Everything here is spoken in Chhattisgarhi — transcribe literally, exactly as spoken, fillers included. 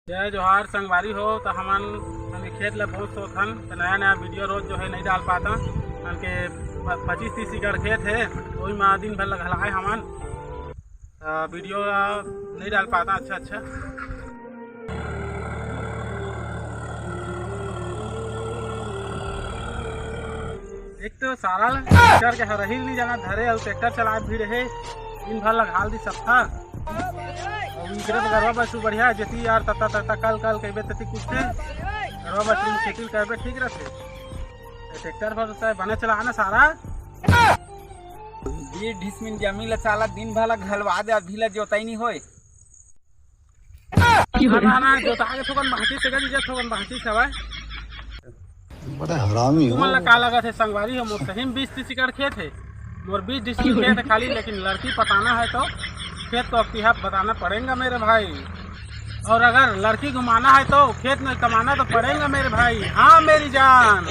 जय जोहार संगवारी हो। तो हमन अभी खेत ले पहुँच सोत हन, तो नया नया वीडियो रोज जो है नहीं डाल पाता। हमन के प-, पच्चीस तीस एकड़ खेत है, वही में दिन भर लघलाए हमन, तो वीडियो नहीं डाल पाता। अच्छा अच्छा, एक तो सारा ट्रैक्टर के हरही नहीं जाना धरे, और ट्रैक्टर चलात भी रहे, दिन भर लघाल दी सप्ता। और इकरे बर गरवा बछरू बढ़िया है, जेती यार तत्ता तत्ता कल कल कहिबे तती कुछ थे। गरवा बछरू में खेती करबे ठीक रहते। ये ट्रैक्टर पर तो बने चला ना सारा। बीस डिसमिल जमीन ला साला दिन भर ला घलवा दे, अभी ला जोताई नहीं होए। ना, ना, ना, जोता के थोकन बाँची से गजी जा, थोकन बाँची से हवय। बड़ा हरामी हो। तुमन ला का लगत है संगवारी हो, मोर सही में बीस तीस एकड़ खेत है, मोर बीस डिसमिल खेत है खाली, लेकिन लड़की पटाना है तो खेत तो अब तिहा बताना पड़ेगा मेरे भाई। और अगर लड़की घुमाना है तो खेत में कमाना तो पड़ेगा मेरे भाई। हाँ मेरी जान।